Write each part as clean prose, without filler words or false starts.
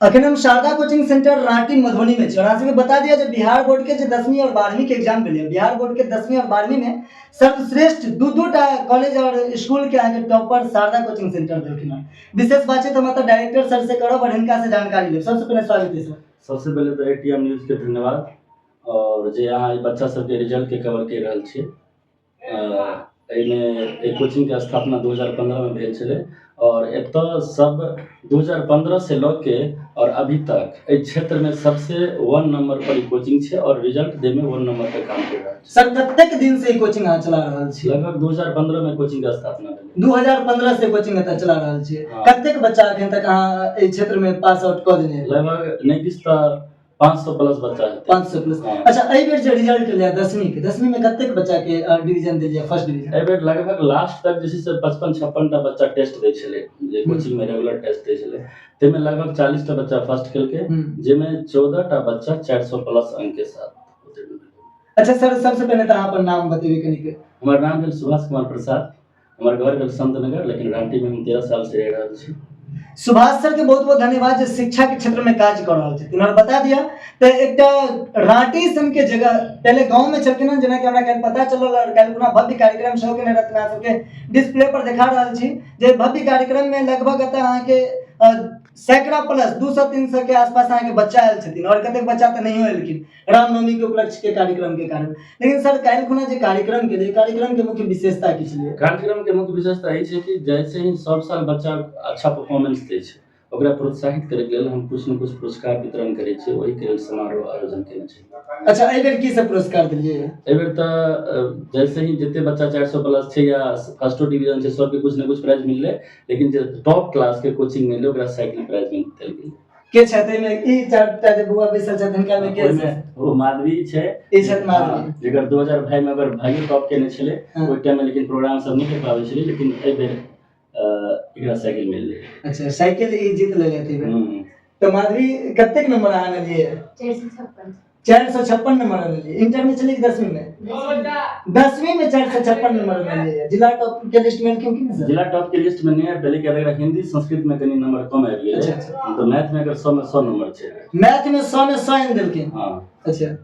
अखन हम Sharda coaching centre Ranti Madhubani में छी और अहाँ सबके बता दिया जे बिहार बोर्ड के जे 10वीं और 12वीं के एग्जाम भेलै, बिहार बोर्ड के 10वीं और 12वीं में सर्वश्रेष्ठ दू दू टा कॉलेज और स्कूल के अहाँके टॉपर शारदा कोचिंग सेंटर देलखिन हँ। विशेष बातचीत हम एतऽ डायरेक्टर सर से करब और हिनका से जानकारी लेब। सबसे पहिले स्वागत है सर। सबसे पहिले तऽ एटीएम न्यूज के धन्यवाद और जे अहाँ ई बच्चा सबके रिजल्ट के कवर करि रहल छियै। एहिमे एहि कोचिंगके स्थापना 2015 मे भेल छलै और एतऽ सब 2015 से लऽ के और अभी तक एहि क्षेत्रमे सबसे 1 नंबर पर ई कोचिंग छै और रिजल्ट दै मे 1 नंबर पर काम करि रहल छै। सर कतेक दिन से ई कोचिंग अहाँ चला रहल छी? लगभग 2015 मे कोचिंग के स्थापना भेलै। 2015 से कोचिंग एतऽ चला रहल छी। हाँ। कतेक बच्चा अखन तक अहाँ एहि क्षेत्र में पास आउट कऽ देने हेबै? लगभग नहि किछु तऽ 500 प्लस बच्चा हेतै। 500 प्लस। हाँ। अच्छा, एहि बेर जे रिजल्ट एलै 10वीं के, 10वीं में कतेक बच्चा के डिवीजन देलियै, फर्स्ट डिवीजन? एहि बेर लगभग लास्ट तक जे छै से 55-56 टा बच्चा टेस्ट दै छलै, जे कोचिंग में रेगुलर टेस्ट दै छलै, ताहिमे लगभग 40 टा बच्चा फर्स्ट केलकै, जाहिमे 14 टा बच्चा 400 प्लस अंक के साथ उत्तीर्ण भेलै। अच्छा सर, सबसे पहिले तऽ अहाँ अपन नाम बतेबै कनिक। हमर नाम भेल सुभाष कुमार प्रसाद, हमर घर भेल संतनगर, लेकिन रांटी में हम 13 साल से रहि रहल छी। सुभाष सर के बहुत बहुत धन्यवाद जे शिक्षा के क्षेत्र में काज कर रहल छथिन। और बता दिया तऽ एकटा रांटी सन के जगह पहले गांव में छलखिन हन, जेनाकि हमरा काल्हि पता चलल और काल्हि पुनः भव्य कार्यक्रम सेहो केने रहथिन। अहाँ सबके डिस्प्ले पर देखा रहल छी जे भव्य कार्यक्रम में लगभग एतऽ अहाँके सैकड़ा प्लस 200-300 के आसपास अहाँके बच्चा आयल छथिन और कतेक बच्चा तऽ नहियो एलखिन रामनवमी के उपलक्ष्य के कार्यक्रम के कारण। लेकिन सर काल्हि खुना जे कार्यक्रम के लिए, कार्यक्रम के मुख्य विशेषता की छलै? कार्यक्रम के मुख्य विशेषता ई छै कि जैसे ही सब साल बच्चा अच्छा परफॉर्मेंस दै छै, ओकरा प्रोत्साहित करे के लेल हम कुछ न कुछ पुरस्कार वितरण करै छियै, ओहि के लेल समारोह आयोजन केने छियै। अच्छा, एहि बेर की सब पुरस्कार देलियै? एहि बेर तऽ जैसे ही जते बच्चा 400 प्लस छै या फर्स्टो डिवीजन छै, सबके कुछ न कुछ प्राइज मिललै, लेकिन जे टॉप क्लास के कोचिंग मिललै ओकरा साइकिल प्राइज देल गेलै। के छथि एहिमे? ई चारिटा जे बौआ बैसल छथि हिनका मे के ओहिमे ओ माधवी छै। ई छथि माधवी। हाँ, जेकर 2022 मे ओकर भाइयो टॉप केने छलै ओहि टाइम मे, लेकिन प्रोग्राम सब नहि कर पाबै छलै, लेकिन एहि बेर एकरा साइकिल मिललै। अच्छा, साइकिल ई जीत लेले एहि बेर। तऽ माधवी कतेक नंबर अहाँ लेलियै? 456। 456 नंबर लेलियै। इंटर में छलियै कि 10वीं में? 10वीं में 456 नंबर लेलियै। जिला टॉप के लिस्ट में एलखिन कि नहि सर? जिला टॉप के लिस्ट में नहि आबि गेलै, किएक तऽ हिंदी संस्कृत में कनि नंबर कम आबि गेलै। अच्छा। तऽ मैथ में एकर 100 में 100 नंबर छै। मैथ में 100 में 100 आनि देलखिन। हाँ। अच्छा।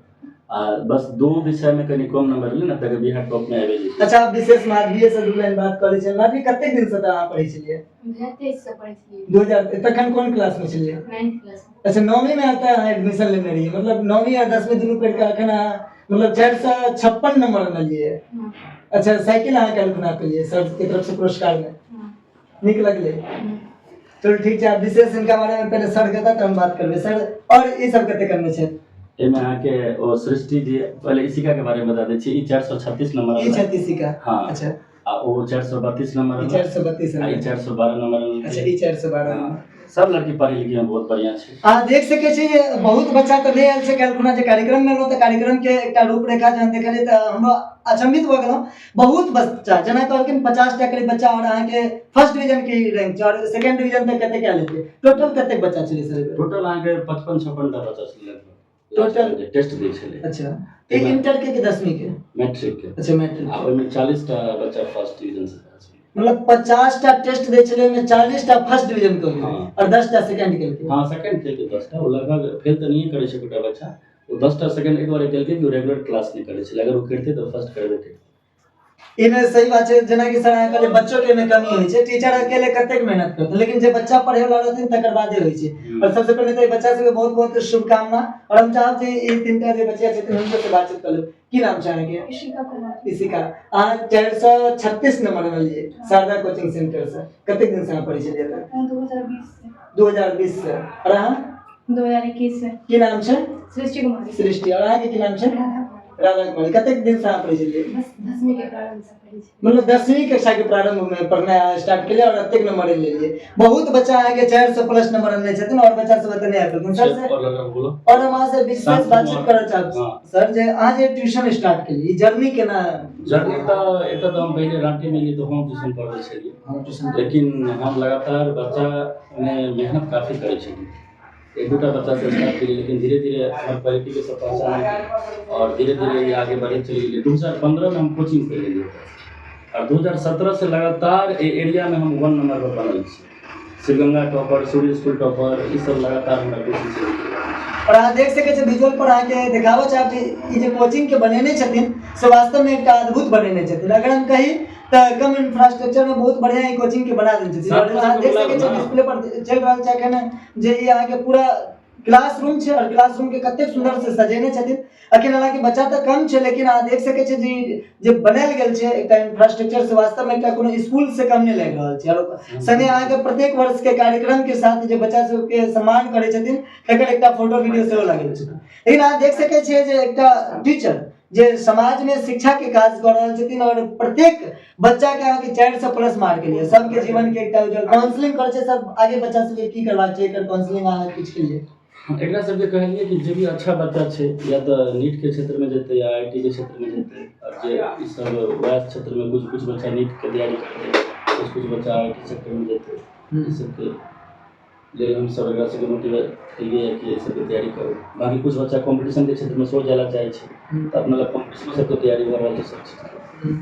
आ बस 2 विषय में कनि कम नंबर एलै ने, तऽ बिहार टॉप में आबि जेतै। अच्छा, आप विशेष माधवीए से 2 लाइन बात करै छियै। माधवी, कतेक दिन से तऽ अहाँ पढ़ै छलियै? 2023 से पढ़ै छलियै। 2000, तखन कोन क्लास में छलियै? 9th class. अच्छा, 9वीं में आता अहाँ एडमिशन लेने रहियै, मतलब 9वीं आ 10वीं दुनू पढ़ि कऽ अखन अहाँ मतलब 456 नंबर अनलियै। हाँ। अच्छा, साइकिल अहाँ काल्हि खुना पेलियै सर के तरफ से पुरस्कार में? हाँ। नीक लगलै? चलू ठीक छै। आब विशेष हिनका बारे में पहिले सर के तऽ हम बात करबै। सर, और ई सब कते करने छै? एहिमे अहाँके ओ सृष्टि जी, पहिले इशिका के बारे में बता दै छी, ई 436 नंबर ई छथि इशिका। हाँ। अच्छा। आ ओ 432 नंबर। ई 432। आ ई 412 नंबर। अच्छा, ई 412 हाँ। नंबर। सब लड़की पढ़े लिखे में बहुत बढ़िया छै। अहाँ देख सकै छी जे बहुत बच्चा तऽ नहि आयल छै। काल्हि खुना जे कार्यक्रम मे एलहुँ तऽ कार्यक्रम के एकटा रूपरेखा जहन देखलियै तऽ हमरो अचंभित भऽ गेलहुँ। बहुत बच्चा, जेना कहलखिन 50 टा करीब बच्चा और अहाँके फर्स्ट डिवीजन के रैंक छै और सेकंड डिवीजन तक कतेक आयल हेतै? टोटल कतेक बच्चा छलै सर? टोटल अहाँके 55-56 टा बच्चा छलै लगभग टोटल? जे टेस्ट दै छलै। अच्छा, ई इंटर के कि 10वीं के? मैट्रिक के। अच्छा, मैट्रिक। आ ओहिमे 40 टा बच्चा फर्स्ट डिवीजन से पास भेलै। मतलब 50 टा टेस्ट दै छलै, ओहिमे 40 टा फर्स्ट डिवीजन के हाँ। और 10 टा सेकंड केलकै। हाँ, सेकंड केलकै 10 टा। ओ लगभग फेल तऽ नहिए करै छै गोटा बच्चा। ओ 10 टा सेकंड एहि दुआरे केलकै कि ओ रेगुलर क्लास नहि करै छलै, अगर ओ करितै तऽ फर्स्ट करबे करितै। एहिमे सही बात छै, जेनाकि सर अहाँ कहलियै बच्चो के एहिमे कमी होइ छै, टीचर अकेले कतेक मेहनत करतै, लेकिन जे बच्चा पढ़े वाला रहथिन तकर बादे होइ छै। और सबसे पहिले तऽ बच्चा सबके बहुत बहुत शुभकामना और हम चाहब जे ई तीनटा जे बच्चा छथिन हुनको से बातचीत कर लेब। की नाम छै अहाँके? इशिका कुमारी। इशिका, अहाँ 436 नंबर अनलियै शारदा कोचिंग सेंटर से। कतेक दिन से अहाँ पढ़ै छलियै एतऽ? हम 2020 से। 2020 से। और अहाँ? 2021 से। की नाम छै? सृष्टि कुमारी। सृष्टि। और अहाँके की नाम छै? राधा कुमारी। राधा कुमारी। कतेक दिन से अहाँ पढ़ै छलियै? बस 10वीं के प्रारंभ से पढ़ै छी। मतलब 10वीं कक्षा के प्रारंभ में पढ़नाइ स्टार्ट केलियै और एतेक नंबर लेलियै। बहुत बच्चा अहाँके 400 प्लस नंबर अनने छथिन और बच्चा सब एतऽ नहि आबि पेलखिन सर से। और लड़का बोलो। और हम अहाँ से विशेष शांत बातचीत कुमार। करऽ चाहब हाँ। सर जे अहाँ जे ट्यूशन स्टार्ट केलियै, ई जर्नी केना? जर्नी तऽ एतऽ तऽ हम पहिले रांटी में एलियै तऽ होम ट्यूशन पढ़बै छलियै। होम ट्यूशन। लेकिन हम लगातार बच्चा में मेहनत काफी करै छलियै। एक दूटा बच्चा से स्टार्ट केलियै, लेकिन धीरे धीरे हमर क्वालिटी के सब पहचान गेल और धीरे धीरे ई आगे बढ़ैत चलि गेलै। 2015 में हम कोचिंग खोलि लेलियै और 2017 से लगातार एहि एरिया में हम 1 नंबर पर बनल छी। शिवगंगा टॉपर, सूर्य स्कूल टॉपर, ई सब लगातार हमरा कोचिंग से निकलि रहल छै। और अहाँ देख सकै छियै विजुअल पर अहाँके देखाबऽ चाहब जे ई जे कोचिंग के बनेने छथिन से वास्तव में एकटा अद्भुत बनेने छथिन। अगर हम कही तऽ कम इंफ्रास्ट्रक्चर में बहुत बढ़िया ई कोचिंग के बना देने छथिन। सात और अहाँ देख सकै छियै ना। डिस्प्ले पर चलि रहल छै एखन जे ई अहाँके पूरा क्लासरूम छै और क्लासरूम के कतेक सुंदर से सजेने छथिन। अखन हालांकि बच्चा तऽ कम छै, लेकिन अहाँ देख सकै छियै जे जे बनायल गेल छै एकटा इंफ्रास्ट्रक्चर से वास्तव में एकटा कोनो स्कूल से कम नहि लागि रहल छै। और संगे अहाँके प्रत्येक वर्ष के कार्यक्रम के साथ जे बच्चा सबके सम्मान करै छथिन तकर एकटा फोटो वीडियो सेहो लागल छै। लेकिन अहाँ देख सकै छियै जे एकटा टीचर जे समाज में शिक्षा के काज कऽ रहल छथिन और प्रत्येक बच्चा के अहाँके 400 प्लस मार्क के लिए सबके जीवन के एकटा उज्जवल काउंसलिंग करै छै सब आगे बच्चा सबके की करबाक छै एकर काउंसलिंग अहाँ किछु के लिए। एकरा सबके कहलियै कि जे भी अच्छा बच्चा छै या तऽ नीट के क्षेत्र में जेतै या I T के क्षेत्र में जेतै, और जे ई सब वएह क्षेत्र में कुछ कुछ बच्चा नीट के तैयारी करतै, कुछ कुछ बच्चा I T sector में जेतै, ई सबके लेल हमसब एकरा सबके मोटिवेट केलियै कि एहि सबके तैयारी करू। बाकी कुछ बच्चा कॉम्पिटिशन के क्षेत्र में सेहो जाय लए चाहै छै तऽ अपना लग कॉम्पिटिशनो सबके तैयारी भऽ रहल छै सब चीजके,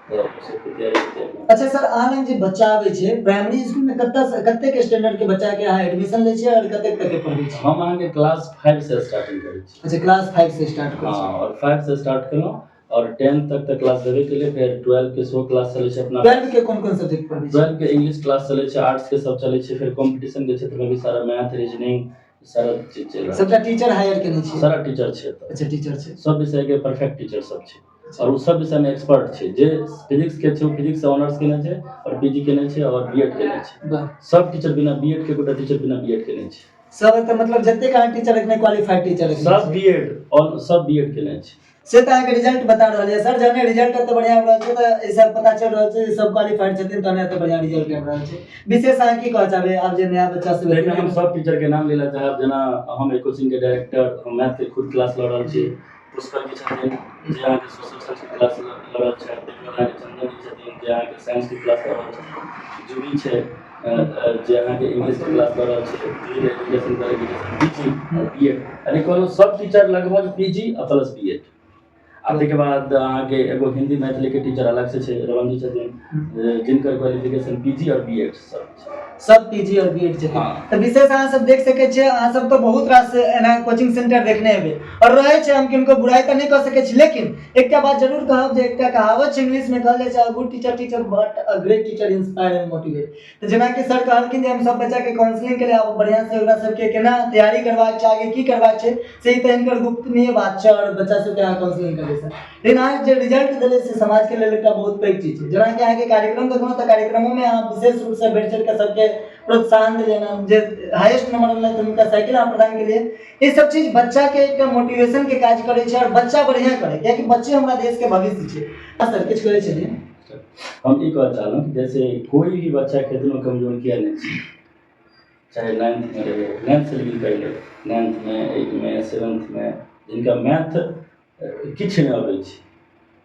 तऽ ओ सबके तैयारी हेतै अपना। अच्छा सर, अहाँ लग जे बच्चा आबै छै प्राइमरी स्कूल में कतेक कतेक स्टैंडर्ड के बच्चा के अहाँ एडमिशन लै छियै और कतेक तक के पढ़बै छियै? हम अहाँके क्लास 5 से स्टार्टिंग करै छी। अच्छा, क्लास 5 से स्टार्ट करै हँ, छी। और 5 से स्टार्ट केलहुँ और 10 तक तऽ क्लास देबे केलियै, फेर 12 के सेहो क्लास चलै छै अपना। 12 के कोन कोन सब्जेक्ट पढ़बै छियै? 12 के इंग्लिश क्लास चलै छै, आर्ट्स के सब चलै छै, फेर कॉम्पिटिशन के क्षेत्र में भी सारा मैथ, रीजनिंग सारा चीज चलि रहल छै। सबटा टीचर हायर केने छियै? सारा टीचर छै एतऽ। अच्छा, टीचर छै। सब विषय के परफेक्ट टीचर सब छै और ओ सब विषय में एक्सपर्ट छै। जे फिजिक्स के छै ओ फिजिक्स से ऑनर्स केने छै और पीजी केने छै और बीएड केने छै। वाह। सब टीचर बिना बीएड के, गोटा टीचर बिना बीएड केने छै। सब तऽ मतलब जतेक अहाँ टीचर रखने क्वालिफाइड टीचर रखने सब छी। बीएड और सब बीएड केने छै। से तऽ अहाँके रिजल्ट बता रहल यऽ सर, जहने रिजल्ट एते बढ़िया आबि रहल छै तऽ ई सब पता चलि रहल छै जे सब क्वालिफाइड छथिन तहने एते बढ़िया रिजल्ट आबि रहल छै। विशेष अहाँ की कहऽ चाहबै आब जे नया बच्चा सब एहिमे हम सब टीचर के नाम लै चाहब, जेना हम एक कोचिंग के डायरेक्टर, हम मैथ के खुद क्लास लऽ रहल छी, पुष्कर जी छथिन जे अहाँके सोशल साइंस के क्लास लऽ रहल छथि, ताहिके बाद अहाँके चंदन जी छथिन जे अहाँके साइंस के क्लास लऽ रहल छथिन, जूही छै जे अहाँके इंग्लिश के क्लास लऽ रहल छै, जूही एजुकेशन क्वालिफिकेशन पीजी और बीएड, यानी कोनो सब टीचर लगभग पीजी आ प्लस बीएड। आ ताहिके बाद अहाँके एगो हिंदी मैथिली के टीचर अलग से छै, रमन जी छथिन, जिनकर क्वालिफिकेशन पीजी और बीएड सब छै। सब पीजी और बीएड छथिन। हाँ। तऽ विशेष अहाँ सब देख सकै छियै, अहाँ सब तऽ बहुत रास एना कोचिंग सेंटर देखने हेबै और रहै छै, हम किनको बुराइ तऽ नहि कऽ सकै छी, लेकिन एकटा बात जरूर कहब जे एकटा कहावत छै इंग्लिश में कहल जाइ छै good teacher teacher but a great teacher inspire and motivate. तऽ जेनाकि सर कहलखिन जे हम सब बच्चा के काउंसलिंग के लिए आब बढ़िया से ओकरा सबके केना तैयारी करबाक छै, आगे की करबाक छै, से ई तऽ हिनकर गुप्तनीय बात छै और बच्चा सबके अहाँ काउंसलिंग करै सर। लेकिन अहाँ जे रिजल्ट देलै से समाज के लेल एकटा बहुत पैघ चीज छै। जेनाकि अहाँके कार्यक्रम देखलहुँ तऽ कार्यक्रमोमे अहाँ विशेष रूपसँ बढ़ि चढ़ि कऽ सबके प्रोत्साहन देलियनि हन, जे हाईएस्ट नंबर अनलथि हुनका साइकिल अहाँ प्रदान केलियै। ई सब चीज बच्चा के एकटा मोटिवेशन के काज करै छै और बच्चा बढ़िया करै, कियाकि बच्चे हमरा देश के भविष्य छै। हाँ सर, किछु कहै छलियै? हम ई कहऽ चाहलहुँ कि जैसे कोई भी बच्चा केतनो कमजोर किया नहि छै, चाहे 9th में रहे, 9th से लेकिन पहिले 9th में, 8 में, 7th में, जिनका मैथ किछु नहि अबै छै,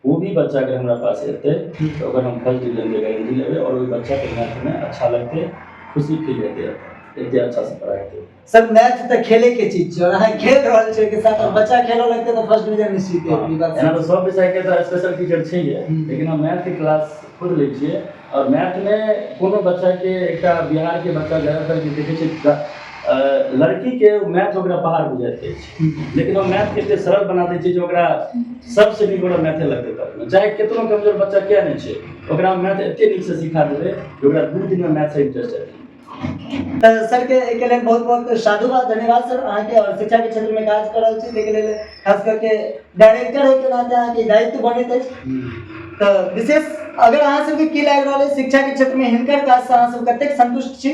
ओ भी बच्चा अगर हमरा पास एतै तऽ ओकर हम फर्स्ट डिवीजन के गारंटी लेबै और ओहि बच्चाके मैथमे अच्छा लगतै, खुशी फील हेतै, एते अच्छा से पढ़ाइ हेतै। सर मैथ तऽ खेले के चीज छै और अहाँ खेल रहल छियै के साथ और बच्चा खेलऽ लगतै तऽ फर्स्ट डिवीजन निश्चित हेतै, ई बात एना तऽ सब विषय के तऽ स्पेशल टीचर छैहे, लेकिन हम मैथ के क्लास खुद लै छियै और मैथ मे कोनो बच्चा के, एकटा बिहार के बच्चा ज्यादातर जे देखै छियै लड़की के मैथ ओकरा पहाड़ बुझाइत रहै छै, लेकिन हम मैथ के एते सरल बना दै छियै जे ओकरा सबसे नीक ओकरा मैथे लगतै पढ़ैमे, चाहे केतनो कमजोर बच्चा किया नहि छै, ओकरा हम मैथ एते नीक से सिखा देबै जे ओकरा 2 दिन मे मैथ से इंटरेस्ट आबि जेतै। तऽ सर के एहिके लेल बहुत बहुत साधुवाद, धन्यवाद सर अहाँके। और शिक्षा के क्षेत्र में काज कर रहल छी ताहिके लेल खास करके डायरेक्टर होइके नाते अहाँके दायित्व बनैत अछि। तऽ विशेष अगर अहाँ सबके की लागि रहल अछि शिक्षा के क्षेत्र में हिनकर काजसँ अहाँ सब कतेक संतुष्ट छी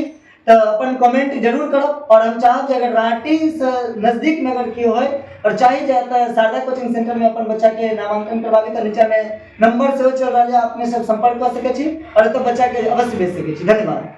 तऽ अपन कमेंट जरूर करब। और हम चाहब जे अगर राँटी से नजदीक में अगर केओ होय और चाही जाए तऽ शारदा कोचिंग सेंटर में अपन बच्चा के नामांकन करबाबी तऽ नीचा में नंबर सेहो चलि रहल यऽ, अपने सब संपर्क कऽ सकै छी और एतऽ बच्चा के अवश्य भेज सकै छी। धन्यवाद।